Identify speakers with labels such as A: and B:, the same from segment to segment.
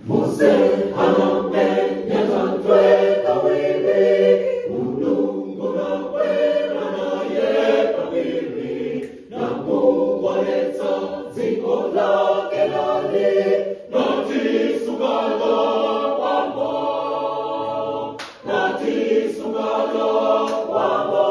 A: Mose anamenya tantwe kawiri, Mulungu nakwera naye kawiri, na kuwaletsa dziko lake lali, natisukalo wamo, natisukalo wamo.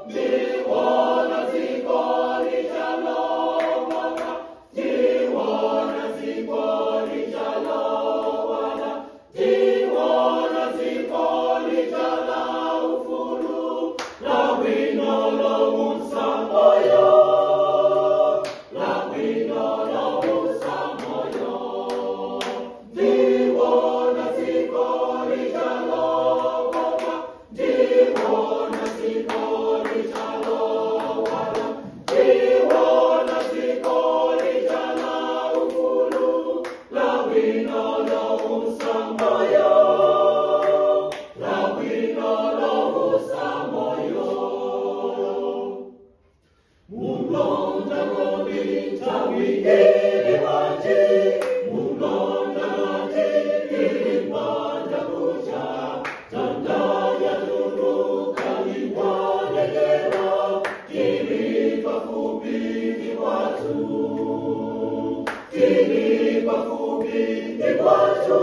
A: Ndiwona dziko lijalowana, ndiwona dziko lijalowana, ndiwona dziko lijala ufulu, lawino lowusa moyo, lawino lowusa moyo. Ndiwona dziko lijalowana, ndiwona dziko lijalowana, ndiwona dziko lijala ufulu, lawino lowusa moyo, lawino lowusa moyo. Mulonda kodi tawi ili waje, mulonda kodi ili manda kuja, tandaya tuluka iwanegera, tili pafupi ndi kwatu, tili pafupi ndi kwatu.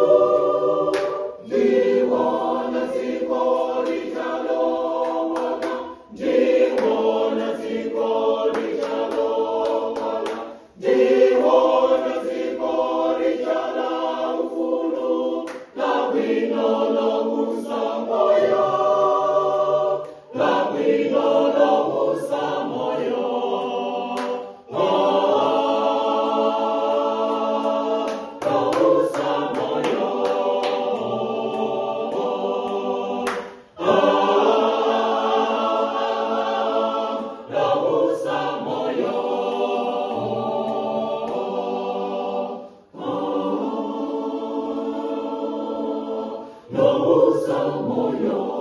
A: Ndiwona dziko lijalowana, ndiwona dziko lijalowana, ndiwona dziko lijala ufulu, lawino lowusa moyo, lawino lowusa moyo. Ah, lowusa moyo. Ah, lowusa moyo. Lowusa moyo.